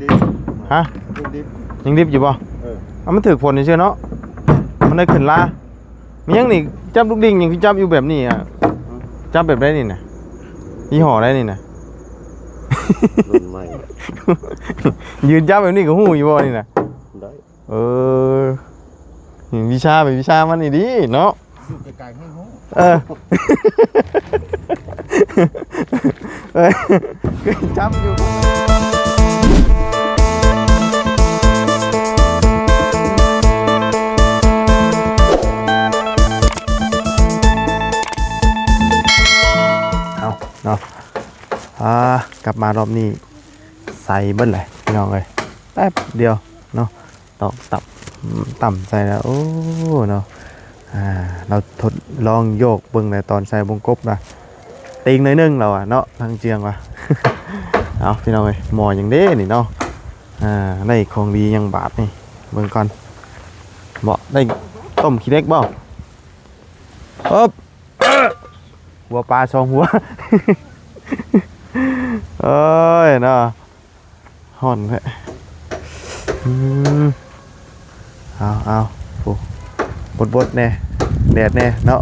ຮະ? ຍັງດິບຢູ່ບໍ່? ເອີ ເອົາ ມັນຖືກຝົນຊື່ໆເນາະ ມັນໄດ້ຂຶ້ນລາ. ມີຫຍັງນີ້? ຈັບລູກດິ້ງຫຍັງຄືຈັບຢູ່ແບບນີ້ອະ? ຈັບແບບໃດນີ້ນະ? ຍີ່ຫໍ້ໃດນີ້ນະ? ລຸ້ນໃໝ່ ຢືນຈັບແບບນີ້ກໍຮູ້ຢູ່ບໍ່ນີ້ນະ? ໄດ້. ເອີ ວິຊາໄປວິຊາມັນອີ່ຫຼີເນາະ. ຢູ່ໄກໆໃຫ້ຮູ້. ເອີ ເອີ ຈຳຢູ່. ເອົາເນາະ ອ່າ ກັບມາຮອບນີ້ໃສ່ເບິດເລີຍພີ່ນ້ອງເອີຍ ແປັບດຽວເນາະ. ຕອກຕັບ ຕຳໃສ່ແລ້ວ ໂອ້ ເນາະ ອ່າ ລາວທົດລອງໂຍກເບິ່ງແລ້ວ ຕອນໃສ່ວົງກົບນະ ຕີງໜ້ອຍໜຶ່ງລາວວ່າເນາະ ທາງເຈືອງວ່າ. ເອົາ ພີ່ນ້ອງເອີຍ ໝໍ້ຫຍັງເດ້ນີ້ເນາະ ອ່າ ໄດ້ຂອງດີຫຍັງບາດນີ້ ເບິ່ງກ່ອນ. ບໍ່ ໄດ້ຕົ້ມຂີ້ເຫຼັກບໍ່? ເອີບ ຫົວປາສອງຫົວ ເອີຍເນາະ. ຮ້ອນແທ້ ອືມ ເອົາ ເອົາ ໂອ້ ບົດໆແດ່ ແດດແດ່ເນາະ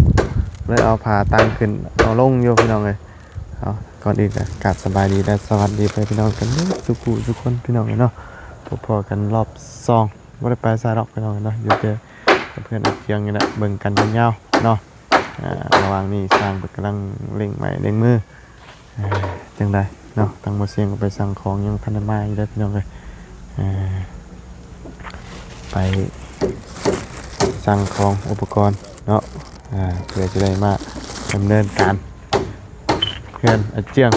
ເລີຍເອົາຜ້າຕັ້ງຂຶ້ນ ເອົາລົງຢູ່ພີ່ນ້ອງເອີຍ. ເອົາ ກ່ອນອື່ນກໍກາບສະບາຍດີ ແລະ ສະຫວັດດີໄປພີ່ນ້ອງກັນເບິດທຸກຜູ້ທຸກຄົນພີ່ນ້ອງເອີຍເນາະ. ພົບພໍ້ກັນຮອບສອງ ບໍ່ໄດ້ໄປໃສດອກພີ່ນ້ອງເອີຍເນາະ ຢູ່ແຕ່ເພື່ອນອາກຽງນີ້ແຫຼະ ເບິ່ງກັນຍາວໆເນາະ. ອ່າ ລະຫວ່າງນີ້ຊ່າງເພິ່ນກຳລັງເລັ່ງໄມ້ເລັ່ງມື ເອີ ຈັ່ງໃດເນາະ ທາງໝໍ້ຊຽງກໍໄປສັ່ງຂອງ ຍັງທັນໄດ້ມາຢູ່ເດີພີ່ນ້ອງເອີຍ. ເອີ ໄປສັ່ງຂອງອຸປະກອນເນາະ ອ່າ ເພື່ອຈະໄດ້ມາດຳເນີນການເຮືອນອາເຈືອງ.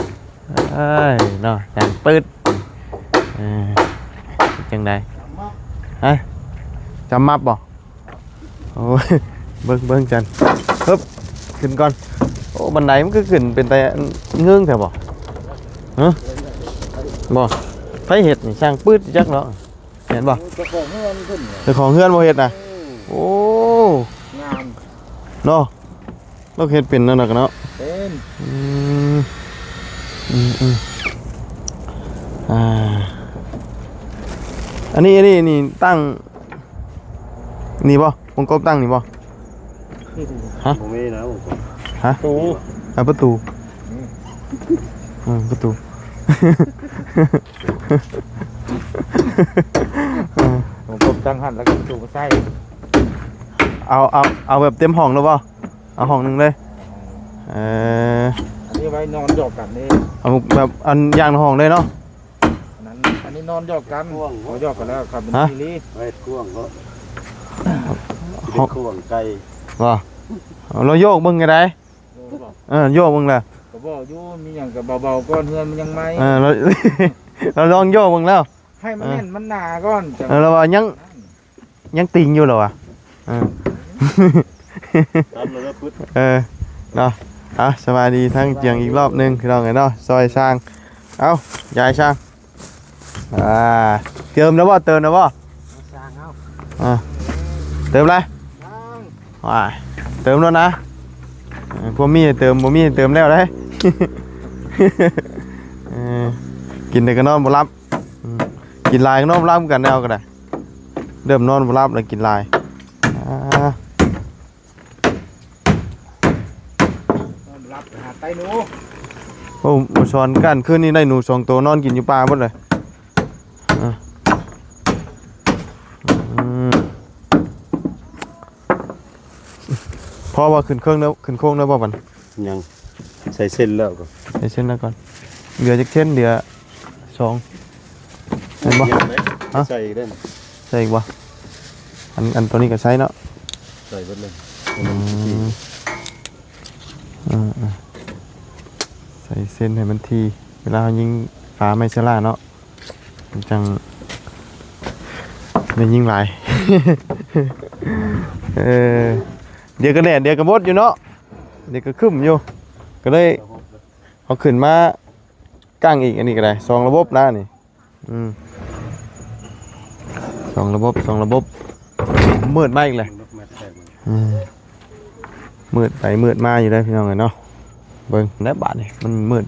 ເອີຍເນາະ ດັງປຶດ ເອີ ຈັ່ງໃດ? ຮະ? ຈຳມັບບໍ່? ໂອ້ຍ ເບິ່ງ ເບິ່ງຈັນ ຮຶບ ຂຶ້ນກ່ອນ. ໂອ້ ບັນໄດມັນຄືຂຶ້ນເປັນຕາເງີງແທ້ບໍ່? ຮະ? ບໍ່ ໃຜເຮັດນີ້? ຊ່າງປືດຈັກເນາະ ແມ່ນບໍ່? ເຈົ້າຂອງເຮືອນຂຶ້ນ ເຈົ້າຂອງເຮືອນບໍ່ເຮັດນະ? ໂອ້ ງາມເນາະ. ລາວເຮັດເປັນແນວນັ້ນເນາະ? ເປັນ ອືມ ອືມ ອືມ ອ່າ ອັນນີ້ ອັນນີ້ ນີ້ຕັ້ງ ນີ້ບໍ່? ວົງກົບຕັ້ງນີ້ບໍ່? ຮະ? ບໍ່ມີນະວົງກົບ. ຮະ? ປະຕູ ອ່າ ປະຕູ ອືມ ປະຕູ ເອີ ວົງກົບຕັ້ງຫັ້ນ ແລ້ວກໍປະຕູມາໃສ່. ເອົາ ເອົາ ເອົາແບບເຕັມຫ້ອງເລີຍບໍ່? ເອົາຫ້ອງໜຶ່ງເລີຍ. ເອີ ອັນນີ້ໄວ້ນອນຢອກກັນເດ້ ເອົາແບບອັນຢ່າງຫ້ອງເລີຍເນາະ. ອັນນັ້ນ ອັນນີ້ນອນຢອກກັນ ກວ້າງ ເຮົາຢອກກັນແລ້ວຄັບ ມັນ ຮະ? ດີລີ ໄວ້ກວ້າງເນາະ ຫ້ອງ ກວ້າງໄກບໍ່? ເອົາ ລອງໂຍກເບິ່ງກໍໄດ້. ໂຍກບໍ່? ເອີ ໂຍກເບິ່ງແລ້ວ ກໍບອກຢູ່ ມີຫຍັງກໍເບົາໆກ່ອນ ເຮືອນມັນຍັງໃໝ່. ເອີ ລອງ ລອງໂຍກເບິ່ງແລ້ວ ໃຫ້ມັນແໜ້ນມັນໜາກ່ອນ. ເອີ ລາວວ່າຍັງ ຍັງຕິງຢູ່ລະວະ. ເອີ ເອີ ເນາະ. ເອົາ ສະບາຍດີທາງຈຽງອີກລອບໜຶ່ງພີ່ນ້ອງເອີຍເນາະ ຊ່ອຍຊ່າງ. ເອົາ ຢາຍຊ່າງ ອ່າ ເຕີມແລ້ວບໍ່? ເຕີມແລ້ວບໍ່? ຊ່າງເອົາ ອ່າ ເຕີມແລ້ວ. ວ້າຍ ເຕີມແລ້ວນະ. ເອີ ພວກມີໃຫ້ເຕີມ ບໍ່ມີໃຫ້ເຕີມແລ້ວເດ້. ເອີ ກິນແຕ່ກໍນອນບໍ່ຫຼັບ. ອືມ ກິນຫຼາຍກໍນອນບໍ່ຫຼັບຄືກັນ ແນວກໍໄດ້ ເລີ່ມນອນບໍ່ຫຼັບແລ້ວ ກິນຫຼາຍ. ອ່າ ນອນບໍ່ຫຼັບ ໄປຫາໄຕ່ໜູ. ໂອ້ ມາສອນກັນ ຄືນນີ້ໄດ້ໜູສອງໂຕ ນອນກິນຢູ່ປ່າໝົດເລີຍ. ອ່າ ອືມ ພໍວ່າຂຶ້ນເຄື່ອງແລ້ວ ຂຶ້ນໂຄງແລ້ວບໍ່ບັດ? ຍັງ ໃສ່ເສັ້ນແລ້ວກ່ອນ ໃສ່ເສັ້ນແລ້ວກ່ອນ. ເຫຼືອຈັກເສັ້ນ? ເຫຼືອສອງ ແມ່ນບໍ່? ຮະ? ໃສ່ອີກໄດ້ ໃສ່ອີກບໍ່? ອັນ ອັນຕົວນີ້ກໍໃສ່ເນາະ. ໃສ່ເບິດເລີຍ. ອືມ ເອີໆ ໃສ່ເສັ້ນໃຫ້ມັນຖີ່ ເວລາເຮົາຍິງຝາໄມ້ຊະລາເນາະ. ມັນຈັ່ງໄດ້ຍິງຫຼາຍ. ເອີ ດຽວກໍແດດ ດຽວກໍບົດຢູ່ເນາະ ດຽວກໍຄຶ້ມຢູ່ ກໍເລີຍເອົາຂຶ້ນມາກາງອີກ. ອັນນີ້ກໍໄດ້ ສອງລະບົບນະນີ້. ອືມ ສອງລະບົບ ສອງລະບົບ. ມືດມາອີກແລ້ວ. ອືມ ມືດໄປມືດມາຢູ່ເດ້ພີ່ນ້ອງເອີຍເນາະ. ເບິ່ງແລ້ວບາດນີ້ ມັນມືດ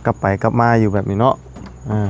ກັບໄປກັບມາຢູ່ແບບນີ້ເນາະ. ອ່າ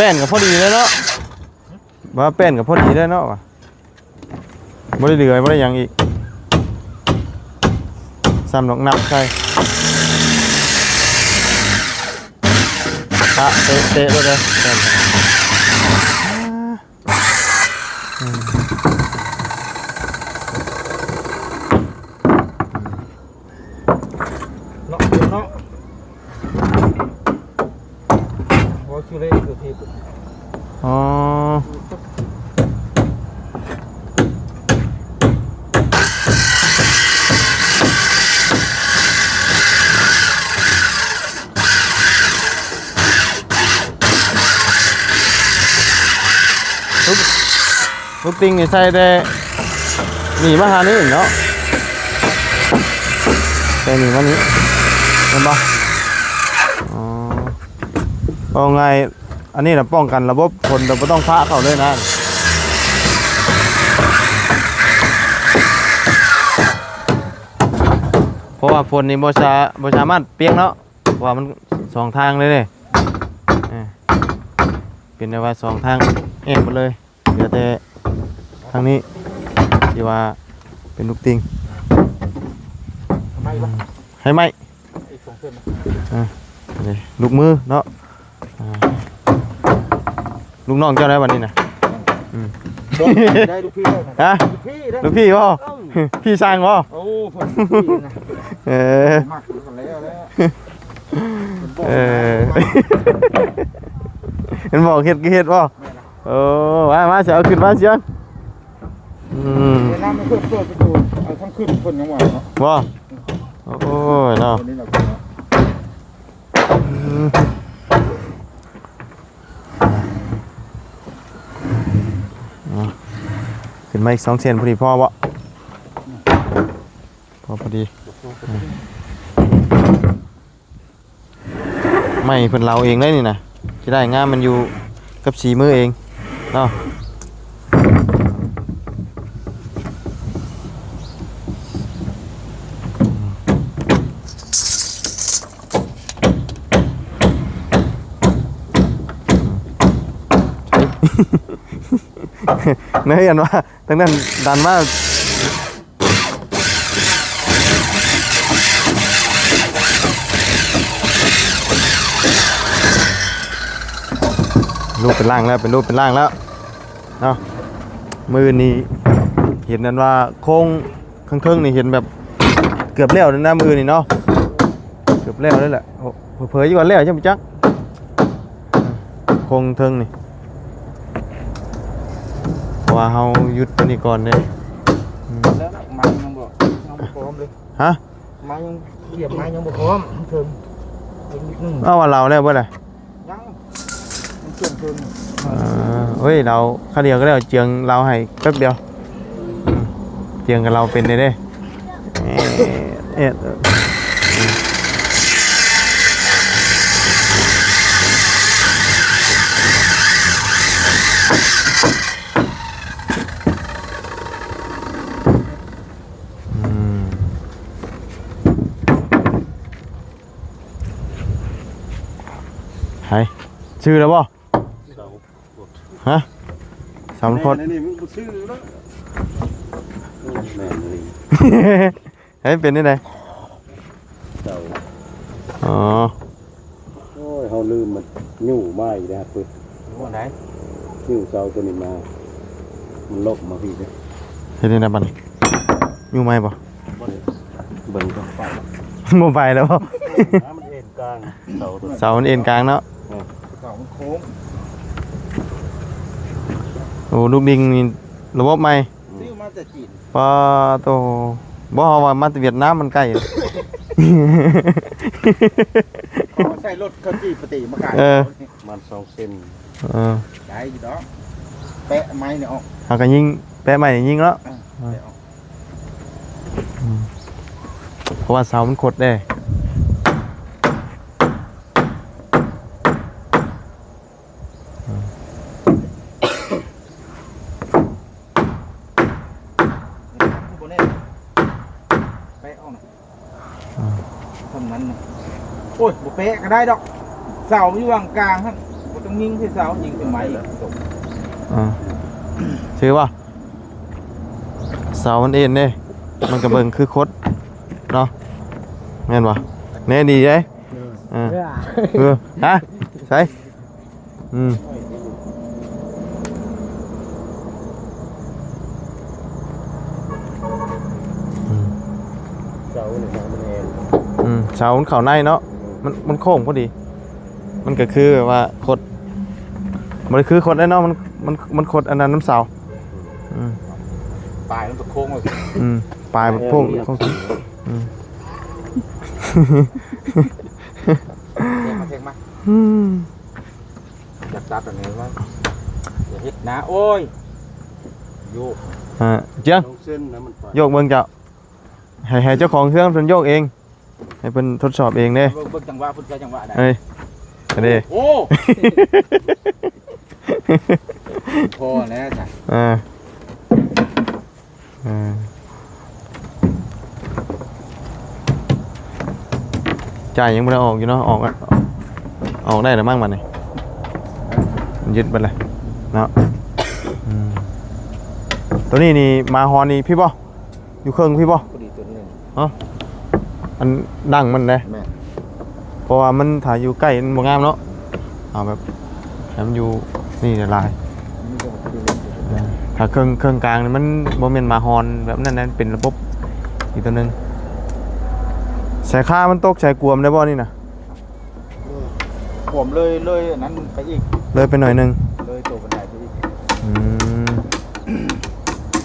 ປ້ນກໍພໍດີແລ້ວເນາະ ວ່າແປ້ນກໍພໍດີແລ້ວເນາະ ວ່າບໍ່ໄດ້ເຫຼືອ ບໍ່ໄດ້ຫຍັງອີກ ຊ້ຳດອກ ນັບໃສ່ ປະເຕະ ເຕະໂລດເດີ ແປ້ນ ເນາະ ເນາະ ເວົ້າຊື່ເລຄືທີ່ ອໍ ລູກ ລູກຕິ່ງນີ້ໃສ່ແຕ່ນີ້ມາຫານີ້ເນາະ ແຕ່ນີ້ມານີ້ ແມ່ນບໍ່? ອໍ ເວົ້າງ່າຍ ອັນນີ້ນະປ້ອງກັນລະບົບຝົນ ແບບບໍ່ຕ້ອງພະເຂົ້າເລີຍນະ ເພາະວ່າຝົນນີ້ບໍ່ສາ ບໍ່ສາມາດປຽກເນາະ ເພາະວ່າມັນສອງທາງເລີຍເດ້ ເປັນແນວວ່າສອງທາງແອບໝົດເລີຍ ເຫຼືອແຕ່ທາງນີ້ທີ່ວ່າເປັນລູກຕິ່ງ ໄມ້ວະ ໃຫ້ໄມ້ ອີກສອງເສັ້ນນະ ອ່າ ນີ້ລູກມືເນາະ ອ່າ ລູກນ້ອງເຈົ້າໄດ້ບັດນີ້ນະ ອືມ ບໍ່ໄດ້ ລູກພີ່ໄດ້ນະ ຮະ ລູກພີ່ໄດ້ ລູກພີ່ບໍ່? ເອີ ພີ່ຊ່າງບໍ່? ໂອ້ ເພິ່ນພີ່ນະ ເອີ ມັກກັນແລ້ວແຫຼະ ເອີ ເພິ່ນບອກເຮັດກໍເຮັດບໍ່? ແມ່ນລະ ໂອ້ ມາ ມາ ຊິເອົາຂຶ້ນມາຊຽງ ອືມ ເວລາມັນເປີດ ເປີດປະຕູ ເອົາທັງຂຶ້ນເພິ່ນຍັງວ່າເນາະ ບໍ່? ໂອ້ຍເນາະ ອືມ ເອົາ ຂຶ້ນມາອີກສອງເສັ້ນ ພໍດີພໍບໍ່? ພໍ ພໍດີ ໄມ້ເພິ່ນເຫຼົາເອງເດ້ນີ້ນະ ຊິໄດ້ງາມ ມັນຢູ່ກັບສີມືເອງເນາະ ໃນອັນວ່າ ທາງນັ້ນດັນມາ ຮູບເປັນຮ່າງແລ້ວ ເປັນຮູບເປັນຮ່າງແລ້ວເນາະ ມື້ນີ້ເຫັນນັ້ນວ່າໂຄງ ເທິງໆ ນີ້ເຫັນແບບເກືອບແລ້ວແລ້ວນະ ມື້ນີ້ເນາະ ເກືອບແລ້ວເລີຍແຫຼະ ໂອ້ ເຜີຍໆ ຢູ່ວ່າແລ້ວ ຍັງບໍ່ຈັກ ຄົງເທິງນີ້ ເພາະວ່າເຮົາຢຸດຕົວນີ້ກ່ອນເດ້ ອືມ ແລ້ວໄມ້ຍັງບໍ່ ຍັງບໍ່ພ້ອມເລີຍ ຮະ ໄມ້ຍັງ ກຽມໄມ້ຍັງບໍ່ພ້ອມ ເທິງ ອີກນິດໜຶ່ງ ເອົາວ່າລາວແລ້ວບໍ່ລະ? ຍັງ ມັນເຄື່ອງເທິງ ເອີ ໂອ້ຍ ລາວ ຄາວດຽວກໍແລ້ວ ເຈືອງລາວໃຫ້ແປັບດຽວ ອືມ ເຈືອງກັບລາວເປັນເດ້ ເອີ ເອີ ອືມ ໃຫ້ ຊື່ແລ້ວບໍ່? ຮະ? ສາມຄົນ ແມ່ນອັນນີ້ມັນບໍ່ຊື່ແລ້ວ ແມ່ນອັນນີ້ ເຮີ້ຍ ເປັນຈັ່ງໃດ? ເສົາ ອໍ ໂອ້ຍ ເຮົາລືມມັນ ຍູ້ມາອີກແລ້ວ ປຶດ ຢູ່ບ່ອນໃດ? ຍູ້ເສົາຕົວນີ້ມາ ມັນລົບມາພີ້ເດ້ ເຮັດຈັ່ງໃດບັດນີ້? ຍູ້ໃໝ່ບໍ່? ບໍ່ໄດ້ ເບິ່ງກ່ອນ ບໍ່ໄປແລ້ວບໍ່? ມັນເອັນກາງ ເສົາຕົວ ເສົາມັນເອັນກາງເນາະ ເອີ ເສົາມັນໂຄ້ງ ໂອ້ ລູກດິງນີ້ລະບົບໃໝ່ ຊື້ມາແຕ່ຈີນ ປາໂຕ ບໍ່ ເຮົາວ່າມາແຕ່ຫວຽດນາມ ມັນໃກ້ ເຂົາໃສ່ລົດເຂົາຈີ່ປະຕິມາຂາຍ ເອີ ປະມານສອງເຊັນ ເອີ ໄດ້ຢູ່ດອກ ແປະໄມ້ນີ້ອອກ ເຮົາກໍຍິງ ແປະໄມ້ຍິງເນາະ ເອີ ແປະອອກ ອືມ ເພາະວ່າເສົາມັນຄົດເດ້ ບໍ່ແນ່ ແປະອອກນະ ອ່າ ສ່ຳນັ້ນນະ ໂອ້ຍ ບໍ່ແປະກໍໄດ້ດອກ ເສົາຢູ່ຫວ່າງກາງຫັ້ນ ບໍ່ຕ້ ຍິງໃສ່ເສົາ ຍິງໃສ່ໄມ້. ອ່າ ຖືວ່າເສົາມັນເອັນເດ້ ມັນກໍເບິ່ງຄືຄົດເນາະ ແມ່ນບໍ່? ແນ່ດີເດ້. ເອີ ເອີ ຮະ ໃສ? ອືມ ອືມ ເສົານີ້ມັນແອນ ອືມ ເສົາມັນເຂົ້າໃນເນາະ ມັນ ມັນໂຄ້ງພໍດີ ມັນກໍຄືແບບວ່າຄົດ ບໍ່ໄດ້ຄືຄົດເດ້ເນາະ ມັນ ມັນ ມັນຄົດອັນນັ້ນນຳເສົາ. ອືມ ປາຍມັນໂຄ້ງ ອືມ ປາຍມັນໂຄ້ງ ເອີ ໂຄ້ງ ອືມ ເທັງມາ ເທັງມາ ອືມ. ຈັບ ຈັບແບບນີ້ໄວ້ ຢ່າເຮັດນະ ໂອ້ຍ ໂຍກ ອ່າ ຈຽງ ຕ້ອງເຊັນນະ ມັນໄປ ໂຍກເບິ່ງເຈົ້າ ໃຫ້ ໃຫ້ເຈົ້າຂອງເຄື່ອງເພິ່ນໂຍກເອງ ໃຫ້ເພິ່ນທົດສອບເອງເດ້ ເບິ່ງ ເບິ່ງຈັງຫວະ ເພິ່ນໃຊ້ຈັງຫວະໄດ້ ເອີ ອັນນີ້ ໂອ້ ພໍແລ້ວຊະ ອ່າ. ເອີ ຈ່າຍຍັງບໍ່ໄດ້ອອກຢູ່ເນາະ ອອກ ອອກໄດ້ແລ້ວມັ້ງບັດນີ້ ມັນຍຶດເບິດແລ້ວເນາະ. ອືມ ໂຕນີ້ນີ້ ມາຮອນນີ້ ພີ້ບໍ່? ຢູ່ເຄິ່ງພີ້ບໍ່? ພໍດີໂຕໜຶ່ງ ເນາະ ອັນດັງມັນເດ້ ແມ່ນ ເພາະວ່າມັນ ຖ້າຢູ່ໃກ້ມັນບໍ່ງາມເນາະ ເອົາແບບໃຫ້ມັນຢູ່ນີ້ຫຼາຍໆ ມັນກໍພໍດີເລີຍ ເອີ ຖ້າເຄິ່ງ ເຄິ່ງກາງນີ້ມັນບໍ່ແມ່ນມາຮອນແບບນັ້ນນະ ເປັນລະບົບອີກໂຕໜຶ່ງ. ສາຍຄາມັນຕົກໃສ່ກວມໄດ້ບໍ່ນີ້ນະ? ກວມເລີຍ ເລີຍອັນນັ້ນໄປອີກ ເລີຍໄປໜ້ອຍໜຶ່ງ ເລີຍໂຕບັນໄດໄປອີກ. ອືມ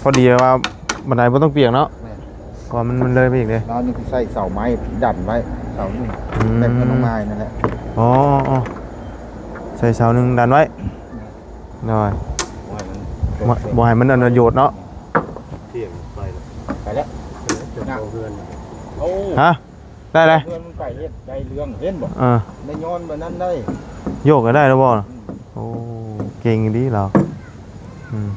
ພໍດີວ່າບັນໄດບໍ່ຕ້ອງປຽກເນາະ ແມ່ນ ເພາະວ່າມັນ ມັນເລີຍໄປອີກເດ້ ລາວຍັງຊິໃສ່ເສົາໄມ້ດັນໄວ້ເສົາໜຶ່ງ ອືມ ແຕ່ເພິ່ນເອົາມານັ້ນແຫຼະ. ອໍ ໃສ່ເສົາໜຶ່ງດັນໄວ້ ແມ່ນ ໂດຍ ບໍ່ໃຫ້ມັນ ບໍ່ ບໍ່ໃຫ້ມັນອັນໂຍດເນາະ ທ່ຽງໄປແລ້ວ ໄປແລ້ວ ເຈົ້າຂອງເຮືອນ ໂອ້ ຮະ ໄດ້ເລີຍ ເຮືອນມັນໄປເຮັດໄດ້ເລື່ອງ ເຫັນບໍ່? ເອີ ໄດ້ຍ້ອນແບບນັ້ນໄດ້ ໂຍກກໍໄດ້ແລ້ວບໍ່? ອືມ ໂອ້ ເກັ່ງອີ່ຫຼີລາວ ອືມ.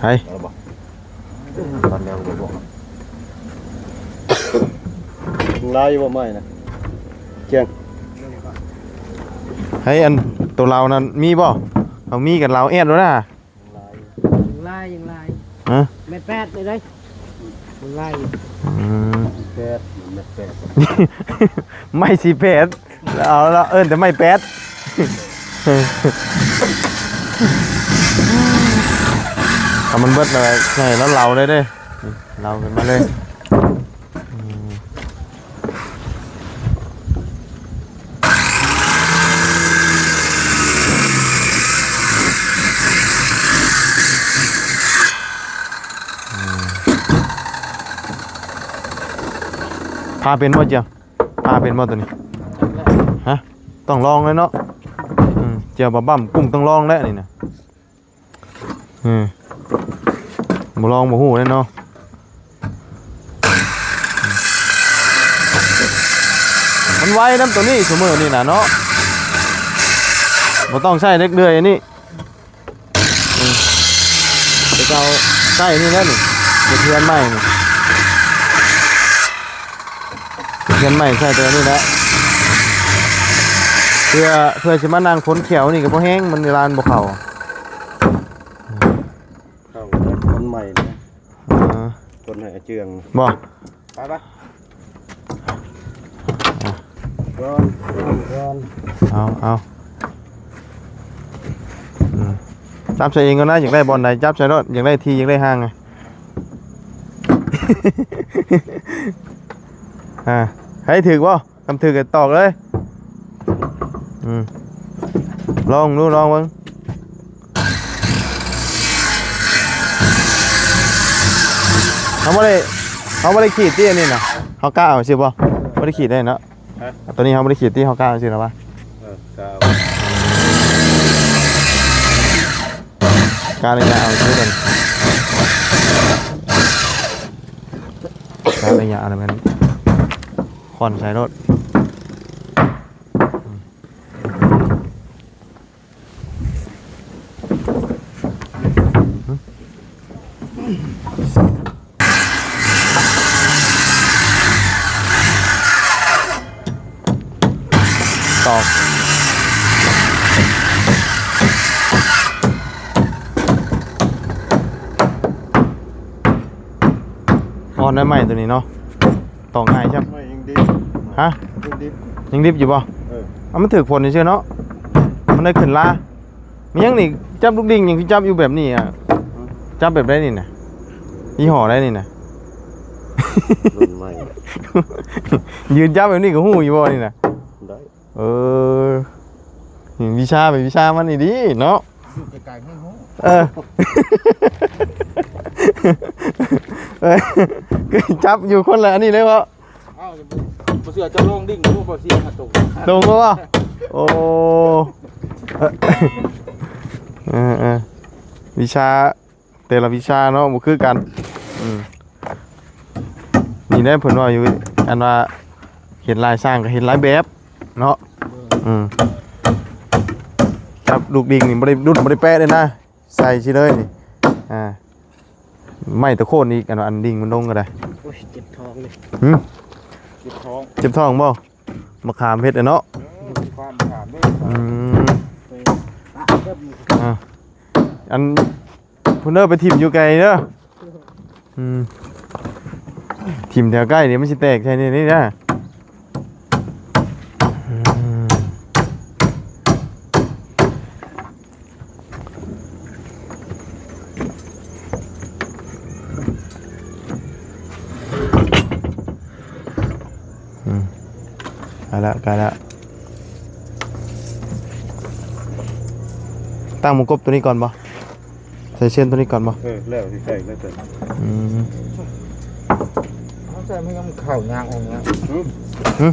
ໄປ ເອົາລະບໍ່? ຕັດແລ້ວບໍ່ບອກ ຫຼາຍຢູ່ບໍ່ໄມ້ນະ ຈຽງ ໃຫ້ອັນໂຕລາວນັ້ນມີບໍ່? ເຮົາມີກັນລາວແອດໂລດນະ ຍັງຫຼາຍ ຍັງຫຼາຍ ຮະ? ແມັດແປດເລີຍເດ້ ຍັງຫຼາຍຢູ່ ອືມ ແມັດແປດ ແມັດແປດ ໄມ້ສີ່ແປດ ເອົາລະ ເອີ້ນແຕ່ໄມ້ແປດ ເອົາມັນເບິດແລ້ວໃຫ້ລາວເລົ່າໄດ້ເດ້ ເລົ່າຂຶ້ນມາເລີຍ ອືມ. ຜ່າເປັນບໍ່ ເຈ້ຍ? ຜ່າເປັນບໍ່ໂຕນີ້? ຮະ? ຕ້ອງລອງແລ້ວເນາະ. ອືມ ເຈ້ຍ ບາບາມ ກຸ້ງ ຕ້ອງລອງແລ້ວນີ້ນະ. ອືມ ບໍ່ລອງບໍ່ຮູ້ເດ້ເນາະ. ມັນໄວນຳໂຕນີ້ ຊຸມື້ນີ້ນະເນາະ ບໍ່ຕ້ອງໃຊ້ເຫຼັກເດືອຍອັນນີ້. ອືມ ແຕ່ເກົ່າໃຊ້ນີ້ແຫຼະນີ້ ເຮັດເຮືອນໃໝ່ນີ້. ເຮືອນໃໝ່ໃຊ້ແຕ່ນີ້ແຫຼະ ເພື່ອ ເພື່ອຊິມານັ່ງຂົນແຂ້ວນີ້ກໍບໍ່ແຮງ ມັນລານບໍ່ເຂົ້າ. ເຂົ້າຄົນໃໝ່ນະ ອ່າ ຄົນໃຫ້ອາເຈືອງບໍ່? ໄປ ໄປ ອ່າ ກ່ອນ ກ່ອນ ເອົາ ເອົາ ອືມ ຈັບໃສ່ເອງກ່ອນນະ ຢາກໄດ້ບ່ອນໃດຈັບໃສ່ໂລດ ຢາກໄດ້ທີ່ ຢາກໄດ້ຫ່າງ ອ່າ ໃຫ້ຖືກບໍ່? ຄັນຖືກກໍຕອກເລີຍ. ອືມ ລອງດູ ລອງເບິ່ງ. ເຮົາບໍ່ໄດ້ ເຮົາບໍ່ໄດ້ຂີດຕິ ອັນນີ້ນະ ເຮົາກະເອົາຊື່ບໍ່? ບໍ່ໄດ້ຂີດໄດ້ເນາະ. ຮະ? ຕົວນີ້ເຮົາບໍ່ໄດ້ຂີດຕິ ເຮົາກະເອົາຊື່ລະວ່າ ເອີ ກະເອົາ ກະໄລຍະເອົາຊື່ກັນ ກະໄລຍະອັນນັ້ນ ຂ້ອນໃສ່ໂລດ. ອືມ. ຕອກ ອ່ອນໄດ້ໄໝໂຕນີ້ເນາະ ຕອກງ່າຍຊ້ຳ. ຍັງດິບ ຮະ? ຍັງດິບ ຍັງດິບຢູ່ບໍ່? ເອີ ເອົາ ມັນຖືກຝົນຊື່ເນາະ ມັນໄດ້ຂຶ້ນລາ. ມີຫຍັງນີ້? ຈັບລູກດິ້ງຫຍັງຄືຈັບຢູ່ແບບນີ້ອະ? ຈັບແບບໃດນີ້ນະ? ຍີ່ຫໍ້ໃດນີ້ນະ? ລຸ້ນໃໝ່ ຢືນຈັບແບບນີ້ກໍຮູ້ຢູ່ບໍ່ນີ້ນະ? ໄດ້ ເອີ ວິຊາໄປວິຊາມັນນີ້ດີເນາະ ຢູ່ໄກໆ ຮູ້ ເອີ ເອີ ຈັບຢູ່ຄົນລະອັນນີ້ເລີຍເບາະ. ອ້າວ ບໍ່ເຊື່ອເຈົ້າລອງດິ້ງດູ ບໍ່ເຊື່ອຫາຕົງ ຕົງບໍ່? ໂອ້ ເອີໆ ວິຊາ ແຕ່ລະວິຊາເນາະ ບໍ່ຄືກັນ. ອືມ ນີ້ແຫຼະເພິ່ນເວົ້າຢູ່ ອັນວ່າເຮັດລາຍສ້າງກໍເຮັດຫຼາຍແບບເນາະ. ອືມ ຈັບລູກດິ້ງນີ້ບໍ່ໄດ້ດຸ່ນບໍ່ໄດ້ແປະເດ້ນະ ໃສ່ຊິເລີຍນີ້. ອ່າ ໄມ້ຕະໂຄນອີກ ອັນວ່າອັນດິ້ງມັນລົງກໍໄດ້. ໂອ້ຍ ເຈັບທ້ອງເລີຍ. ຫື? ເຈັບທ້ອງ ເຈັບທ້ອງບໍ່? ມະຂາມເຮັດແຫຼະເນາະ. ເອີ ມາຂາມເດ້. ອືມ ເອີ ອ່າ ອັນ ພຸ້ນເດີ ໄປຖິ້ມຢູ່ໄກເດີ. ອືມ ຖິ້ມແຖວໃກ້ນີ້ມັນຊິແຕກໃສ່ນີ້ນີ້ນະ. ອືມ ອືມ ໄດ້ລະ ໃກ້ລະ. ຕັ້ງໝູກົບຕົວນີ້ກ່ອນບໍ່? ໃສ່ເຊນຕົວນີ້ກ່ອນບໍ່? ເອີ ແລ້ວຊິໃສ່ແລ້ວ. ອືມ ເຮົາໃສ່ມັນຍັງເຂົ້າຍາກອອກຍາກ. ຫື? ຫື?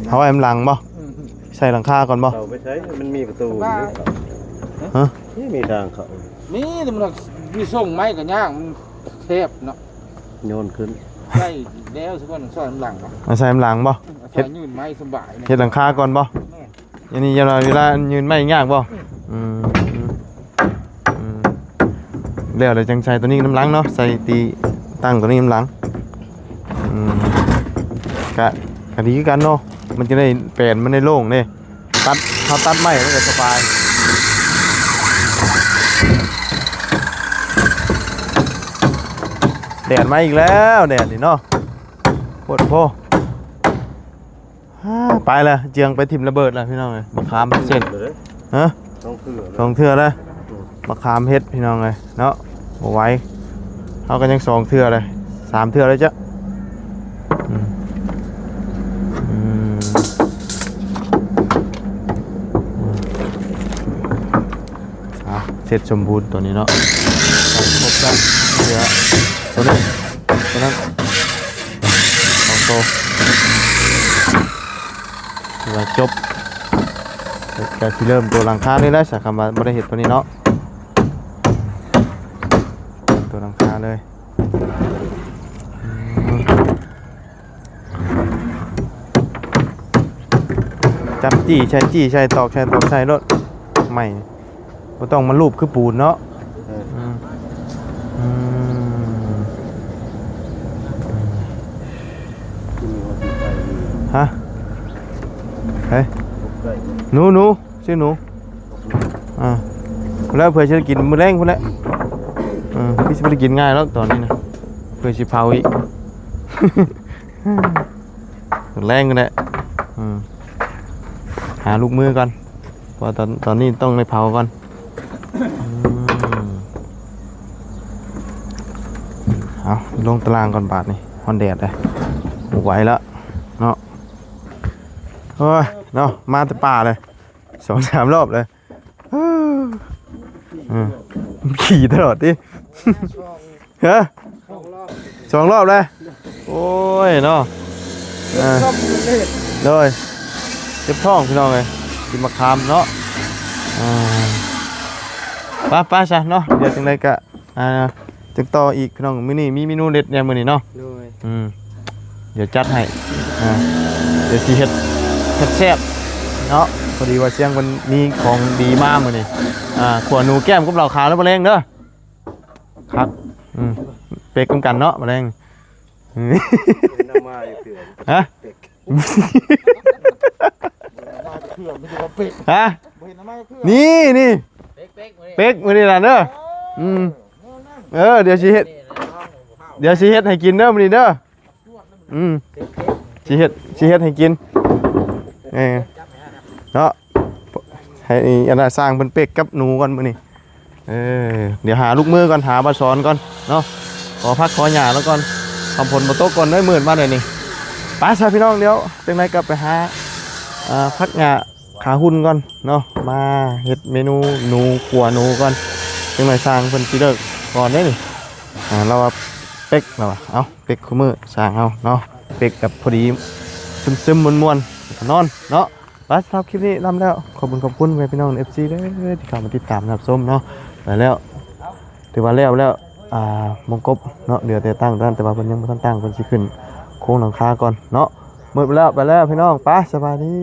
ເຮົາເອົາໃຫ້ມັນຫຼັງບໍ່? ອືມ ໃສ່ຫຼັງຄາກ່ອນບໍ່? ເຂົ້າໄປໃສ່ ມັນມີປະຕູ. ຮະ? ນີ້ມີທາງເຂົ້າ ມີ ແຕ່ມັນມີສົ່ງໄມ້ກໍຍາກ ມັນແຄບເນາະ. ໂຍນຂຶ້ນ ໃສ່ແລ້ວ ສະກ່ອນ ໃສ່ນຳຫຼັງ. ເອົາໃສ່ນຳຫຼັງບໍ່? ອືມ ເຮັດ ໃສ່ຍື່ນໄມ້ສະບາຍນະ ເຮັດຫຼັງຄາກ່ອນບໍ່? ແມ່ນ. ອັນນີ້ຢ່າງນ້ອຍເວລາຍື່ນໄມ້ຍາກບໍ່? ອືມ ອືມ ແລ້ວ ແລ້ວຈັ່ງໃສ່ຕົວນີ້ນຳຫຼັງເນາະ ໃສ່ຕີຕັ້ງຕົວນີ້ນຳຫຼັງ. ອືມ ກະ ກະດີຄືກັນເນາະ ມັນຈະໄດ້ແປນ ມັນໄດ້ໂລ່ງເດ້. ຕັດ ເຮົາຕັດໄມ້ມັນກະສະບາຍ. ແດດມາອີກແລ້ວ ແດດນີ້ເນາະ ໂພດໂພ. ອ່າ ໄປລະ ເຈືອງໄປຖິ້ມລະເບີດລະພີ່ນ້ອງເອີຍ. ມະຂາມເສັດ ເລີຍ ຮະ? ສອງເທື່ອ ສອງເທື່ອລະ. ອືມ ມະຂາມເຫັດພີ່ນ້ອງເອີຍເນາະ ບໍ່ໄຫວ. ເຮົາກໍຍັງສອງເທື່ອເລີຍ ສາມເທື່ອເລີຍຈ້ະ. ອືມ ອືມ ອ່າ ເສັດສົມບູນຕົວນີ້ເນາະ. ໃສ່ຄົບແລ້ວ ເຫຼືອຕົວນີ້ ຕົວນັ້ນ ສອງໂຕ ຖືວ່າຈົບ. ກະຊິເລີ່ມຕົວຫຼັງຄານີ້ແຫຼະ ສາຄຳວ່າບໍ່ໄດ້ເຮັດຕົວນີ້ເນາະ. ຕົວຫຼັງຄາເລີຍ. ອືມ ຈັບ ຈີ້ໃສ່ ຈີ້ໃສ່ ຕອກໃສ່ ຕອກໃສ່ໂລດ ໄມ້ ບໍ່ຕ້ອງມາລູບຄືປູນເນາະ. ເອີ ອືມ ອືມ ຮະ? ເຮີ້ຍ ໜູ ໜູ ຊື່ໜູ. ອ່າ ແລ້ວເພື່ອຊິໄດ້ກິນມື້ແລງພຸ້ນແຫຼະ. ເອີ ຄືຊິບໍ່ໄດ້ກິນງ່າຍດອກຕອນນີ້ນະ ເພື່ອຊິເຜົາອີກ ແລງພຸ້ນແຫຼະ. ອືມ ຫາລູກມືກ່ອນ ເພາະວ່າຕອນ ຕອນນີ້ຕ້ອງໄດ້ເຜົາກ່ອນ. ອືມ ເອົາ ລົງຕາລາງກ່ອນບາດນີ້ ຮ້ອນແດດເດ້ ບໍ່ໄຫວແລ້ວເນາະ. ໂອ້ຍເນາະ ມາແຕ່ປ່າເລີຍ ສອງສາມລອບເລີຍ. ເອີ ຂີ່ຕະຫຼອດຕິ ຮະ? ສອງລອບ ສອງລອບແລ້ວ. ໂອ້ຍເນາະ ເອີ ໂດຍ ເຈັບທ້ອງພີ່ນ້ອງເອີຍ ກິນໝາກຂາມເນາະ. ອ່າ ໄປ ໄປຊະເນາະ ດຽວຈັ່ງໃດກະ ອ່າ ຈັ່ງຕໍ່ອີກພີ່ນ້ອງ. ມື້ນີ້ມີເມນູເດັດແດ່ມື້ນີ້ເນາະ. ໂດຍ ອືມ ດຽວຈັດໃຫ້ ອ່າ ດຽວຊິເຮັດແຊບໆເນາະ. ພໍດີວ່າຊຽງເພິ່ນມີຂອງດີມາມື້ນີ້ ອ່າ ຂົ້ວໜູແກ້ມກັບເຫຼົ້າຂາວເດີ ບໍ່ແລງເດີ. ຄັກ ອືມ ເປັກນຳກັນເນາະ ບໍ່ແລງ. ນຳມາຢູ່ເທື່ອ ຮະ? ເປັກ. ບໍ່ ຮະ ນີ້ນີ້ ເປັກ ເປັກມື້ນີ້ ເປັກມື້ນີ້ນະເດີ. ອືມ ເອີ ດຽວຊິເຮັດ ດຽວຊິເຮັດໃຫ້ກິນເດີມື້ນີ້ເດີ. ອືມ ຊິເຮັດ ຊິເຮັດໃຫ້ກິນ ເອີ ເນາະ. ໃຫ້ອັນນ່າ ຊ່າງເພິ່ນເປັກກັບໜູກ່ອນມື້ນີ້. ເອີ ດຽວຫາລູກມືກ່ອນ ຫາບ່າວສອນກ່ອນເນາະ. ຂໍພັກຂໍຫຍ້າລາວກ່ອນ ຖ້າຝົນບໍ່ຕົກກ່ອນເດີ ມືດມາແນວນີ້. ໄປຊະພີ່ນ້ອງ ດຽວຈັ່ງໃດກໍໄປຫາ ອ່າ ພັກຫຍ້າຂາຫຸ່ນກ່ອນເນາະ ມາເຮັດເມນູໜູ ຂົ້ວໜູກ່ອນ. ຈັ່ງໃດຊ່າງເພິ່ນຊິເລີກກ່ອນເດ້ນີ້. ອ່າ ລາວວ່າເປັກ ລາວວ່າ ເອົ້າ ເປັກຄູ່ມື້ຊ່າງເຮົາເນາະ ເປັກແບບພໍດີຊຶມໆ ມ່ວນໆ ນອນເນາະ. ໄປ ສຳລັບຄລິບນີ້ລຳແລ້ວ ຂອບຄຸນຂອບຄຸນແມ່ພີ່ນ້ອງ ເອັຟຊີ ເດີ ທີ່ເຂົ້າມາຕິດຕາມຮັບຊົມເນາະ. ໄປແລ້ວ ຖືວ່າແລ້ວແລ້ວ ອ່າ ມົງກົບເນາະ ເຫຼືອແຕ່ຕັ້ງເທົ່ານັ້ນ ແຕ່ວ່າເພິ່ນຍັງບໍ່ທັນຕັ້ງ ເພິ່ນຊິຂຶ້ນໂຄງຫຼັງຄາກ່ອນເນາະ. ໝົດໄປແລ້ວ ໄປແລ້ວພີ່ນ້ອງ ໄປ ສະບາຍດີ.